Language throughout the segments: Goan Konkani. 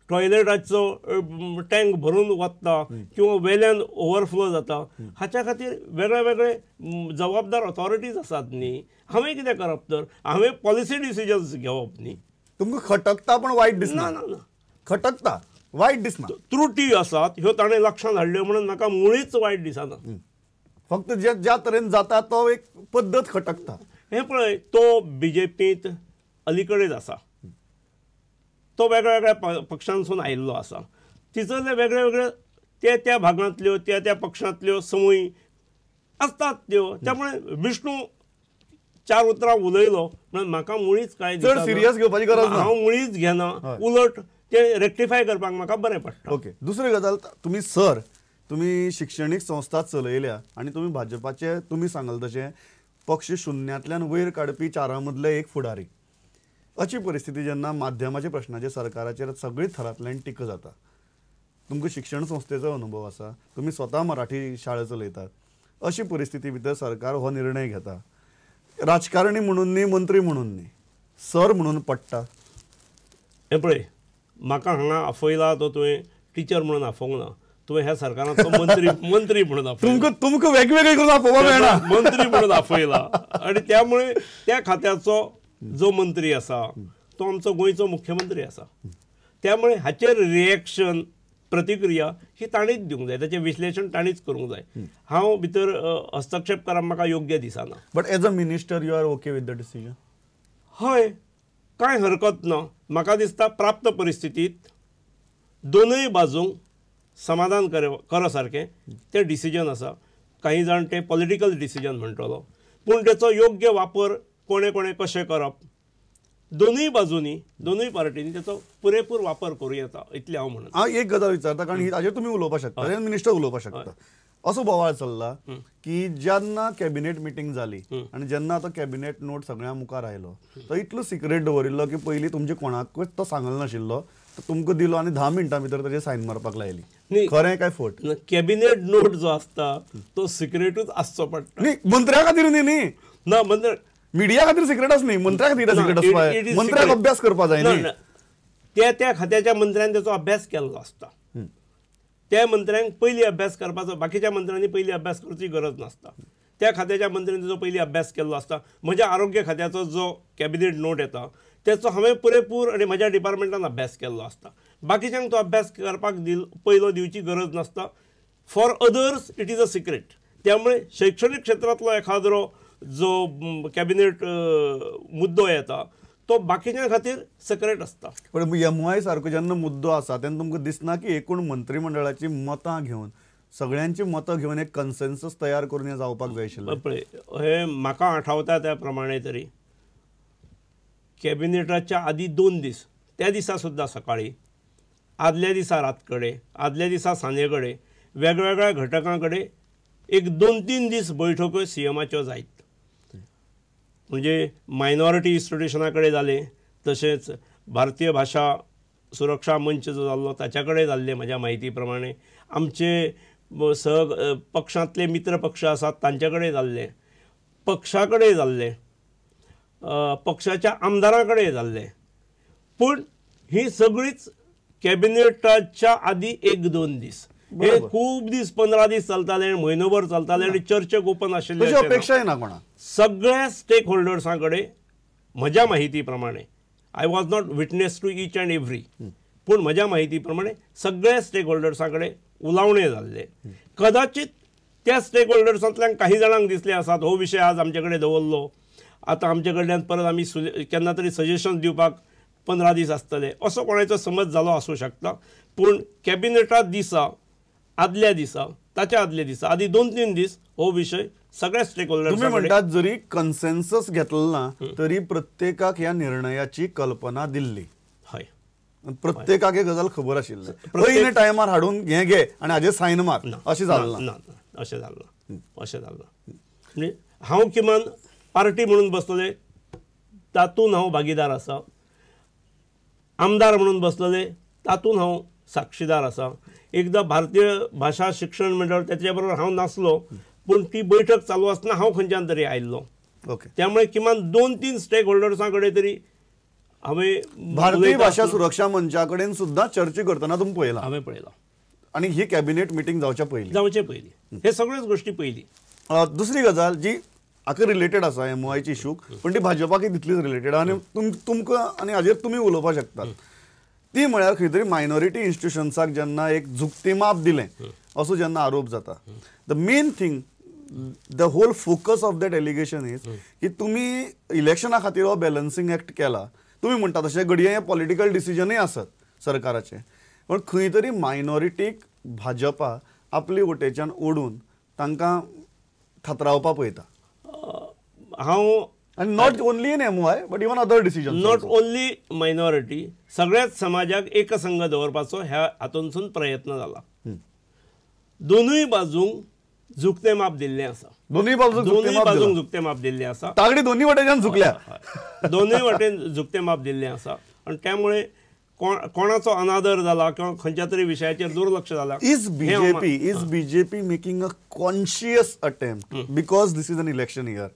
टॉयलेटाचो टँक भरून वता किंवा वेल्यान ओवरफ्लो जाता, हाच्या खातीर वेगळे वेगळे जबाबदार ऑथॉरिटीज आसात न्ही. हांवें कितें करप तर? हांवें पॉलिसी डिसिजन्स घेवप न्ही. तुमकां खटकता पण वायट दिसना? ना ना, खटकता, वायट दिसना. त्रुटी आसात ह्यो ताणें लक्षांत हाडल्यो म्हणून म्हाका मुळीच वायट दिसना. फक्त जे ज्या तरेन जाता तो एक पद्दत खटकता. हें पळय, तो बीजेपींत अलीकडेच आसा, तो वेगळ्या वेगळ्या पक्षांसून आयिल्लो आसा. तितले वेगळे वेगळे त्या त्या भागांतल्यो त्या त्या पक्षांतल्यो संवयी आसतात त्यो. त्यामुळे विष्णू चार उतरां उलयलो म्हणून म्हाका मुळीच कांय चड सिरियस घेवपाची गरज ना. हांव मुळीच घेना, उलट ते रेक्टिफाय करपाक म्हाका बरें पडटा. ओके, दुसरी गजाल, तुमी सर तुमी शिक्षणीक संस्था चलयल्या आनी तुमी भाजपाचे, तुमी सांगल तशें पक्ष शुन्यांतल्यान वयर काडपी चारां मदले एक फुडारी. अशी परिस्थिती जेन्ना माध्यमाच्या प्रश्नाचेर सरकाराचेर सगळी थरांतल्यान टिका जाता, तुमकां शिक्षण संस्थेचो अनुभव आसा, तुमी स्वता मराठी शाळा चलयतात, अशी परिस्थिती भितर सरकार हो निर्णय घेता, राजकारणी म्हणून न्ही, मंत्री म्हणून न्ही, सर म्हणून पडटा. हें पळय, म्हाका हांगा आफयला तो तुवें टिचर म्हणून आफोवंक ना, तुवें ह्या सरकाराचो मंत्री मंत्री म्हणून आफयला. तुमकां वेगवेगळे करून आफोवपाक मेळना, मंत्री म्हणून आफयला. आनी त्यामुळे त्या खात्याचो जो मंत्री आसा तो आमचो गोंयचो मुख्यमंत्री आसा. त्यामुळे हाचेर रिएक्शन, प्रतिक्रिया ही ताणीच दिवंक जाय, ताचें विश्लेशण ताणीच करूंक जाय. हांव भितर हस्तक्षेप करप म्हाका योग्य दिसना. But as a minister you are okay with the decision? हय, कांय हरकत ना. म्हाका दिसता प्राप्त परिस्थितीत दोनूय बाजूंक समाधान कर सारकें तें डिसिजन आसा. काही जाण तें पॉलिटिकल डिसिजन म्हणटलो, पूण तेचो योग्य वापर कोणे कोणे कशें करप, दोनूय बाजूंनी दोनूय पार्टींनी तेचो पुरेपूर वापर करूं येता, इतलें हांव म्हणून. हांव एक गजाल विचारता, कारण हाजेर तुमी उलोवपाक शकता, मिनिस्टर उलोवपाक शकता. असो बोवाळ चल्ला की जेन्ना कॅबिनेट मिटींग जाली आनी जेन्ना तो कॅबिनेट नोट सगळ्यां मुखार आयलो, तो इतलो सिक्रेट दवरिल्लो की पयलीं तुमचे कोणाकूच तो सांगल नाशिल्लो, तो तुमकां दिलो आनी 10 मिनटां भितर ताजेर सायन मारपाक लायली. खरें काय फट? कॅबिनेट नोट जो आसता तो सिक्रेटूच आसचो पडटा. न्ही, मंत्र्या खातीर न्ही, न्ही ना, मंत्र्या मिडिया खातीर सिक्रेट आस न्ही, मंत्र्या खातीर सिक्रेट आसपा, मंत्र्याक अभ्यास करपाक जाय न्ही. त्या त्या खात्याच्या मंत्र्यान ताचो अभ्यास केल्लो आसता. त्या मंत्र्यांक पयलीं अभ्यास करपाचो, बाकीच्या मंत्र्यांनी पयलीं अभ्यास करची गरज नासता. त्या खात्याच्या मंत्र्यांनी ताचो पयलीं अभ्यास केल्लो आसता. म्हज्या आरोग्य खात्याचो जो कॅबिनेट नोट येता तेचो हांवें पुरेपूर आनी म्हज्या डिपार्टमेंटान अभ्यास केल्लो आसता. बाकीच्यांक तो अभ्यास करपाक पयलो दिवची गरज नासता. For others it is a secret. त्यामुळे शैक्षणिक क्षेत्रांतलो एखाद्रो जो कॅबिनेट मुद्दो येता तो बाकीच्या खातीर सिक्रेट आसता. पण एमओआय सारको जेन्ना मुद्दो आसा तेन्ना तुमकां दिसना की एकूण मंत्रीमंडळाची मतां घेवन, सगळ्यांची मतां घेवन एक कन्सेन्सस तयार करून हें जावपाक जाय आशिल्लें? पळय, हें म्हाका आठवता त्या प्रमाणे तरी कॅबिनेटाच्या आदी 2 दीस, त्या दिसा सुद्दां सकाळी, आदल्या दिसा रात कडेन, आदल्या दिसा सांजे कडेन, वेगवेगळ्या घटकां कडेन एक 2-3 दीस बैठक्यो सीएमाच्यो जायत. म्हणजे मायनॉरिटी इन्स्टिट्युशना कडेन जालें, तशेंच भारतीय भाशा सुरक्षा मंच जो जाल्लो ताच्या कडेन जाल्लें. म्हज्या म्हायती प्रमाणे आमचे पक्षांतले मित्र पक्ष आसात तांचे कडेन जाल्लें, पक्षा कडेन जाल्लें, पक्षाच्या आमदारां कडेन जाल्लें. पूण ही सगळीच कॅबिनेटाच्या आदी 1-2 दीस, हे खूब दीस 15 दीस चलताले, म्हयनोभर चलताले आनी चर्चेक ओपन आशिल्ले. अपेक्षाय ना कोणा सगळ्या स्टेक होल्डर्सां कडेन म्हज्या म्हायती प्रमाणे, I was not witness to each and every, पूण म्हज्या म्हायती प्रमाणे सगळ्या स्टेक होल्डर्सां कडेन उलावणे जाल्ले. कदाचित त्या स्टेक होल्डर्सांतल्यान काही जाणांक दिसले आसात हो विशय आज आमचे कडेन दवरलो, आतां आमचे कडल्यान परत आमी केन्ना तरी सजेशन दिवपाक 15 दीस आसतले, असो कोणाचो समज जालो आसूं शकता. पूण कॅबिनेटा दिसा, आदल्या दिसा, ताच्या आदल्या दिसा, आदी 2-3 दीस हो विशय सगळ्या स्टेक होल्डर्स. तुम्ही म्हणटात जरी कन्सेन्सस घेतलो ना तरी प्रत्येकाक ह्या निर्णयाची कल्पना दिल्ली. हय, प्रत्येकाक ही गजाल खबर आशिल्ली. पयले टायमार हाडून हे घे आनी हाजेर सायन मार अशें जालें ना? अशें जालें ना, अशें जालें ना. म्हणजे हांव किमान पार्टी म्हणून बसलें तातूंत हांव भागीदार आसा, आमदार म्हणून बसलेले तातूंत हांव साक्षीदार आसा. एकदां भारतीय भाशा शिक्षण मंडळ तेच्या बरोबर हांव नासलो, पूण ती बैठक चालू आसतना हांव खंयच्यान तरी आयिल्लो. ओके, त्यामुळे किमान 2-3 स्टेक होल्डर्सां कडेन तरी हांवें भारतीय भाशा सुरक्षा मंचा कडेन सुद्दां चर्चा करतना तुमी पळयलां. हांवें पळयलां आनी ही कॅबिनेट मिटींग जावच्या पयलीं हे सगळ्योच गोष्टी पयलीं. दुसरी गजाल जी हाका रिलेटेड आसा एमओआयची इशूक, पण ती भाजपाक तितलीच रिलेटेड आनी तुमकां आनी हाजेर तुमी उलोवपाक शकतात, ती म्हळ्यार खंय तरी मायनॉरिटी इन्स्टिट्युशन्साक जेन्ना एक झुकती माप दिलें असो जेन्ना आरोप जाता, the main thing, the whole focus of that allegation is की तुमी इलेक्शना खातीर हो बॅलन्सिंग एक्ट केला. तुमी म्हणटा तशें घडये हें पॉलिटिकल डिसिजनूय आसत सरकाराचें, पण खंय तरी मायनॉरिटीक भाजपा आपले वटेच्यान ओडून तांकां थात्रावपाक पळयता. हांव आनी not only in MOI but even other decision, not only minority, सगळ्याच समाजाक एकसंघ दवरपाचो ह्या हातूंतसून प्रयत्न जाला. दोनूय बाजूंक झुकतें माप दिल्लें आसा, दोनूय बाजूंक झुकतें माप दिल्लें आसा, तागडी दोनूय वटेच्यान झुकल्या, दोनूय वटेन झुकतें माप दिल्लें आसा आनी त्यामुळे कोणाचो अनादर जाला किंवा खंयच्या तरी विशयाचेर दुर्लक्ष जाला. Is BJP making a conscious attempt because this is an election year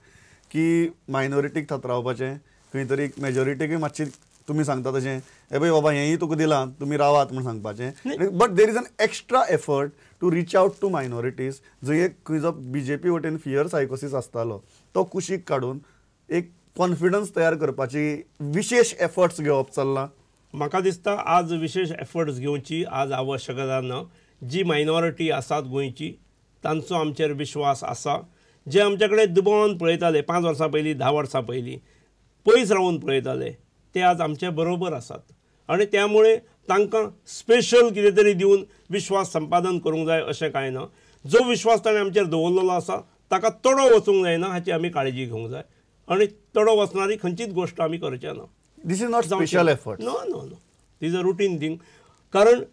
की मायनॉरिटीक थात्रावपाचें, खंय तरी मेजॉरिटीकूय मातशी तुमी सांगता तशें ए पळय बाबा हेंय तुका दिलां तुमी रावात म्हूण सांगपाचें, but there is an extra effort to reach out to minorities, जंय एक खंय जो बीजेपी वटेन फियर सायकोसीस आसतालो तो कुशीक काडून एक कॉन्फिडन्स तयार करपाची विशेश एफर्ट्स घेवप चल्लां. म्हाका दिसता आज विशेश एफर्ट्स घेवची आज आवश्यकता ना. जी मायनॉरिटी आसात गोंयची तांचो आमचेर विश्वास आसा. जे आमचे कडेन दुबावान पळयताले 5 वर्सां पयलीं, 10 वर्सां पयलीं पयस रावन पळयताले ते आज आमचे बरोबर आसात आनी त्यामुळे तांकां स्पेशल कितें तरी दिवन विश्वास संपादन करूंक जाय अशें कांय ना. जो विश्वास ताणें आमचेर दवरलेलो आसा ताका तडो वचूंक जायना हाची आमी काळजी घेवंक जाय आनी तडो वचणारी खंयचीच गोश्ट आमी करचे ना. This is not special effort. No, no, no. This is a routine thing. कारण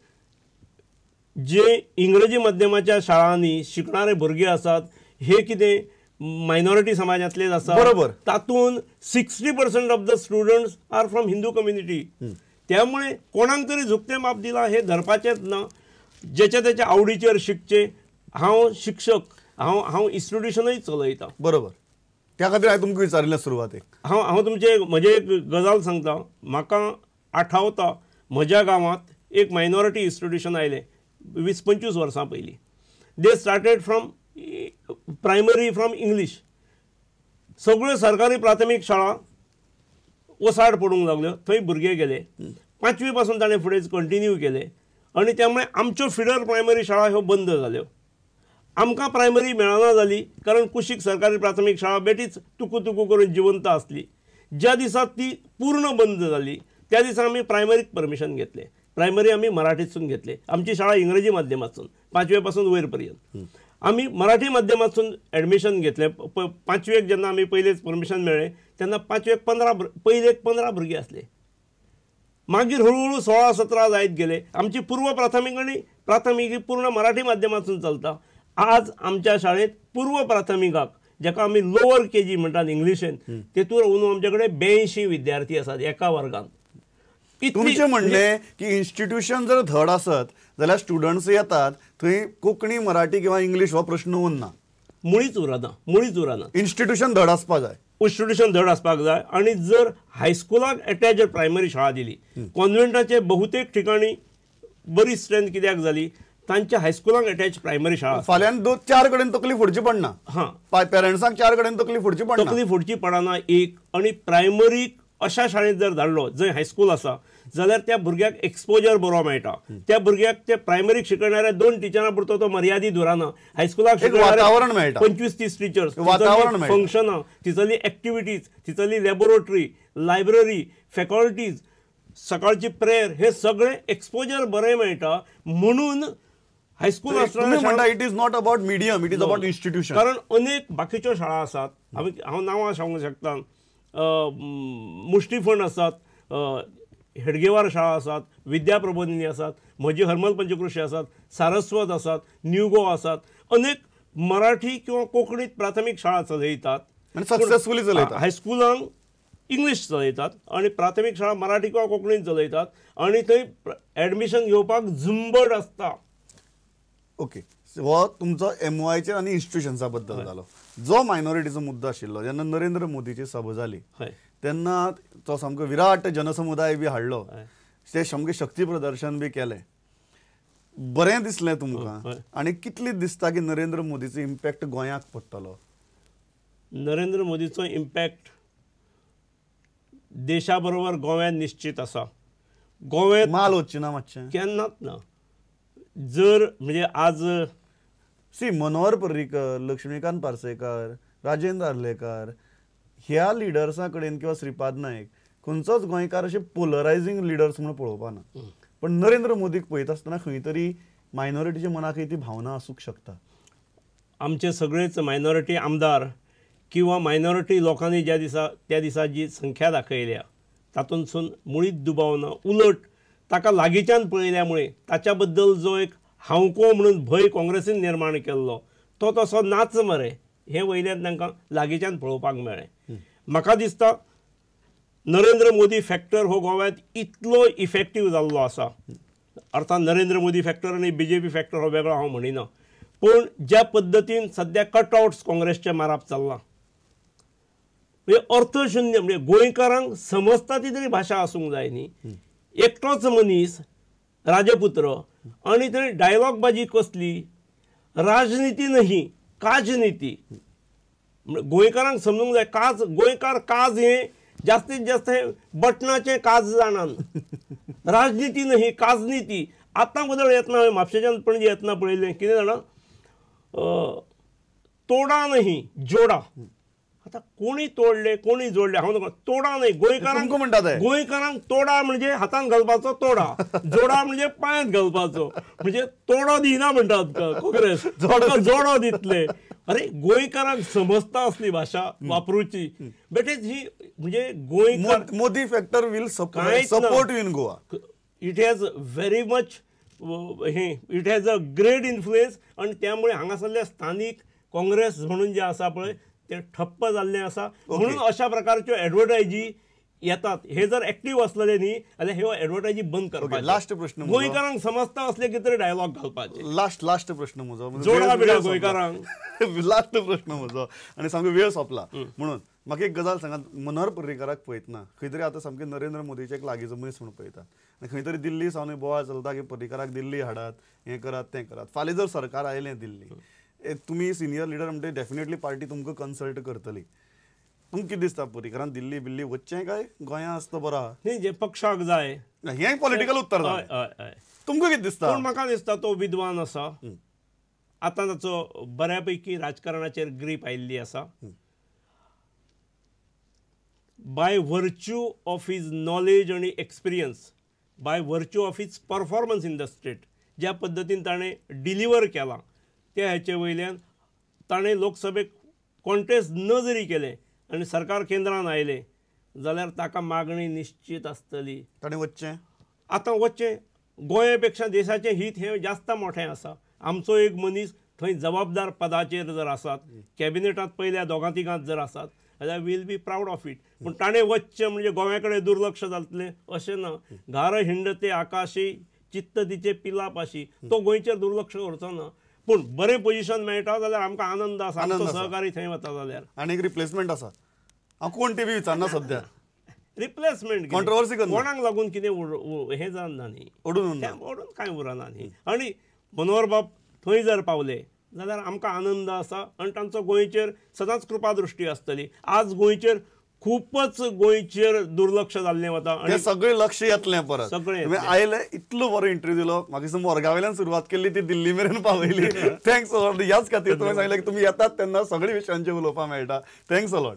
जे इंग्रजी माध्यमाच्या शाळांनी शिकणारे भुरगे आसात हे कितें मायनॉरिटी समाजांतलेच आसा, बरोबर, तातूंत 60% of the students are from Hindu community. त्यामुळे कोणाक तरी झुकतें माप दिलां हें धरपाचेंच ना. जेच्या तेच्या आवडीचेर शिकचें. हांव शिक्षक, हांव इन्स्टिट्युशनूय चलयतां, बरोबर, त्या खातीर हांवें तुमकां विचारिल्लें सुरवातेक. हांव तुमचे म्हजे एक गजाल सांगता. म्हाका आठवता म्हज्या गांवांत एक मायनॉरिटी इन्स्टिट्युशन आयलें 20-25 वर्सां पयलीं. They started from primary from English. सगळ्यो सरकारी प्राथमीक शाळा ओसाड पडूंक लागल्यो, थंय भुरगे गेले. 5वी पासून ताणें फुडें कंटिन्यू केलें आनी त्यामुळे आमच्यो फिडर प्रायमरी शाळा ह्यो बंद जाल्यो. आमकां प्रायमरी मेळना जाली कारण कुशीक सरकारी प्राथमीक शाळा बेठीच तुकू तुकू करून जिवंत आसली. ज्या दिसा ती पूर्ण बंद जाली त्या दिसा आमी प्रायमरीक परमिशन घेतलें. प्रायमरी आमी मराठीतसून घेतले. आमची शाळा इंग्रजी माध्यमातसून 5वे पासून वयर पर्यंत आमी मराठी माध्यमातसून एडमिशन घेतलें. 5वेक जेन्ना आमी पयलेच परमिशन मेळ्ळें तेन्ना 5वेक 15 पयलेक 15 भुरगे आसले. मागीर हळूहळू 16-17 जायत गेले. आमची पूर्व प्राथमीक आनी प्राथमीक ही पूर्ण मराठी माध्यमातसून चलता. आज आमच्या शाळेंत पूर्व प्राथमिकाक जाका आमी लोअर के जी म्हणटात इंग्लिशेन तेतूर अंदू आमचे कडेन 82 विद्यार्थी आसात एका वर्गांत. तुमचें म्हणणें की इन्स्टिट्युशन जर धड आसत जाल्यार स्टुडंट्स येतात थंय कोंकणी मराठी किंवा इंग्लीश हो प्रश्न उरना, मुळीच उरना, मुळीच उरना. इन्स्टिट्युशन धड आसपाक जाय, इन्स्टिट्युशन धड आसपाक जाय. आनी जर हायस्कुलाक एटॅच जर प्रायमरी शाळा दिली, कॉन्व्हेंटाचे बहुतेक ठिकाणी बरी स्ट्रेंथ कित्याक जाली, तांच्या हायस्कुलाक अटॅच प्रायमरी शाळा. फाल्यां 2-4 कडेन तकली फोडची पडना, हां, पेरंट्सांक 4 कडेन तकली फोडची पडना, तकली फोडची पडना एक. आनी प्रायमरीक अशा शाळेंत जर धाडलो जंय हायस्कूल आसा जाल्यार त्या भुरग्याक एक्सपोजर बरो मेळटा. त्या भुरग्याक ते प्रायमरीक शिकयणाऱ्या 2 टिचरां पुरतो तो मर्यादीत उरना. हायस्कुलाक वातावरण मेळटा, 25-30 टिचर्स, फंक्शनां, तितली एक्टिविटीज, तितली लॅबोरेटरी, लायब्ररी, फॅकल्टीज, सकाळची प्रेयर, हे सगळें एक्सपोजर बरें मेळटा. म्हणून हायस्कूल आसतना it is not about medium, it is about institution. कारण अनेक बाकीच्यो शाळा आसात, हांव नांवां सांगूंक शकता, मुष्टीफंड आसात, हेडगेवार शाळा आसात, विद्या प्रबोधिनी आसात, म्हजी हरमल पंचकृशी आसात, सारस्वत आसात, न्यू गोवा आसात. अनेक मराठी किंवा कोंकणीत प्राथमीक शाळा चलयतात आनी सक्सेसफुली चलयतात. हायस्कुलांक इंग्लीश चलयतात आनी प्राथमीक शाळा मराठी किंवा कोंकणीत चलयतात आनी थंय एडमिशन घेवपाक झुंबड आसता. ओके, हो तुमचो एमओआयचेर आनी इन्स्टिट्युशन्सा बद्दल जालो. जो मायनॉरिटीचो मुद्दो आशिल्लो जेन्ना नरेंद्र मोदीची सभा जाली तेन्ना तो सामको विराट जनसमुदाय बी हाडलो, ते सामकें शक्ती प्रदर्शन बी केलें, बरें दिसलें तुमकां. आनी कितली दिसता की नरेंद्र मोदीचो इम्पॅक्ट गोंयाक पडटलो? नरेंद्र मोदीचो इम्पॅक्ट देशा बरोबर गोव्यान निश्चित आसा. गोव्यात माल वचची ना मातशें, केन्नाच ना. जर म्हणजे आज सी मनोहर पर्रीकर, लक्ष्मीकांत पार्सेकर, राजेंद्र आर्लेकर ह्या लिडर्सां कडेन किंवा श्रीपाद नायक खंयचोच गोंयकार अशे पोलरायझींग लिडर्स म्हणून पळोवपा ना, पण नरेंद्र मोदीक पळयता आसतना खंय तरी मायनॉरिटीच्या मनाक ती भावना आसूंक शकता. आमचे सगळेच मायनॉरिटी आमदार किंवा मायनॉरिटी लोकांनी ज्या दिसा त्या दिसा जी संख्या दाखयल्या तातूंतसून मुळीच दुबाव ना. उलट ताका लागींच्यान पळयल्या मुळे ताच्या बद्दल जो एक हांवको म्हणून भंय काँग्रेसीन निर्माण केल्लो तो तसो नाच मरे हें वयल्यान तांकां लागींच्यान पळोवपाक मेळ्ळें. म्हाका दिसता नरेंद्र मोदी फॅक्टर हो गोव्यांत इतलो इफेक्टीव जाल्लो आसा. अर्थात नरेंद्र मोदी फॅक्टर आनी बीजेपी फॅक्टर हो वेगळो हांव म्हणिना, पूण ज्या पद्दतीन सद्या कटआवट्स काँग्रेसचें मारप चल्लां म्हणजे अर्थशून्य, म्हणजे गोंयकारांक समजता ती तरी भाशा आसूंक जाय न्ही. एकटोच मनीस राजपुत्र आनी थंय डायलॉगबाजी कसली, राजनिती न्ही काजनिती. गोंयकारांक समजूंक जाय काज, गोंयकार काज हें जास्तीत जास्त हे बटनाचें काज जाणान, राजनिती न्ही काजनिती. आतां बदल येतना हांवें म्हापशेच्यान पणजे येतना पळयलें कितें जाणा, तोडा न्ही जोडा. आतां कोणी तोडले कोणी जोडले हांव नको, तोडा न्ही गोंयकारांक म्हणटा ते, गोंयकारांक तोडा म्हणजे हातान घालपाचो तोडा, जोडा म्हणजे पांयांत घालपाचो, म्हणजे तोडो दिना म्हणटात काँग्रेस, जोडो दितले. अरे गोंयकारांक समजता असली भाशा वापरूची बेटेच ही म्हणजे गोंयकार Modi factor will support in Goa. It has very much hey it has a great influence. आनी त्यामुळे हांगासरले स्थानीक काँग्रेस म्हणून जे आसा पळय ते ठप्प जाल्लें आसा. म्हणून अशा प्रकारच्यो एडवर्टायजी येतात. हे जर एक्टीव आसलेले न्ही जाल्यार ह्यो एडवर्टायजी बंद करपाक. लास्ट प्रश्न, गोंयकारांक समजता असले कितें तरी डायलॉग घालपाचे. लास्ट लास्ट प्रश्न म्हजो, जोडा बिडा गोंयकारांक. लास्ट प्रश्न म्हजो आनी सामको वेळ सोंपला म्हणून म्हाका एक गजाल सांगात. मनोहर पर्रीकाराक पळयतना खंय तरी आतां सामकें नरेंद्र मोदीचे एक लागींचो मनीस म्हणून पळयतात आनी खंय तरी दिल्ली सावन बोवाळ चलता की पर्रीकाराक दिल्ली हाडात, हें करात तें करात. फाल्यां जर सरकार आयलें दिल्ली, तुमी सिनियर लिडर म्हणटे डेफिनेटली पार्टी तुमकां कन्सल्ट करतली. तुमकां कितें दिसता पर्रीकारान दिल्ली बिल्ली वचचें काय गोंया आसता बरो आहा? न्ही, जें पक्षाक जाय हें पॉलिटिकल उत्तर जालें. तुमकां कितें दिसता? पूण म्हाका दिसता तो विद्वान आसा, आतां ताचो बऱ्यापैकी राजकारणाचेर ग्रीप आयिल्ली आसा. By virtue of his knowledge आनी experience, by virtue of his performance in the state, ज्या पद्दतीन ताणें डिलिव्हर केलां त्या हेचे वयल्यान ताणें लोकसभेक कॉन्टेस्ट न जरी केलें आनी सरकार केंद्रान आयलें जाल्यार ताका मागणी निश्चीत आसतली. ताणें वचचें, आतां वचचें. गोंया पेक्षा देशाचें हित हें जास्त मोठें आसा. आमचो एक मनीस थंय जबाबदार पदाचेर जर आसात, कॅबिनेटांत पयल्या दोगां तिगांत जर आसात जाल्यार we'll be proud of it. पूण ताणें वचचें म्हणजे गोंया कडेन दुर्लक्ष जातलें अशें ना. घार हिंडते आकाशी चित्त तिचे पिलापाशी, तो गोंयचेर दुर्लक्ष करचो ना. पूण बरें पोजिशन मेळटा जाल्यार आमकां आनंद आसा, आमचो सहकारी थंय वता जाल्यार. आनी एक रिप्लेसमेंट आसा, हांव कोण ती बी विचारना सद्या. रिप्लेसमेंट कॉन्ट्रोवर्सी कोणाक लागून कितें हें जावना न्ही, ओडून ओडून कांय उरना न्ही. आनी मनोहर बाब थंय जर पावले जाल्यार आमकां आनंद आसा आनी तांचो गोंयचेर सदांच कृपादृश्टी आसतली. आज गोंयचेर खूपच गोंयचेर दुर्लक्ष जाल्लें वता आनी सगळें लक्ष येतलें परत. सगळें आयले, इतलो बरो इंटरव्यू दिलो, म्हाका मोरगांवेल्यान सुरवात केल्ली ती दिल्ली मेरेन पावयली. Thanks a lot. ह्याच खातीर तुवें सांगलें की तुमी येतात तेन्ना सगळे विशयांचेर उलोवपाक मेळटा. Thanks a lot.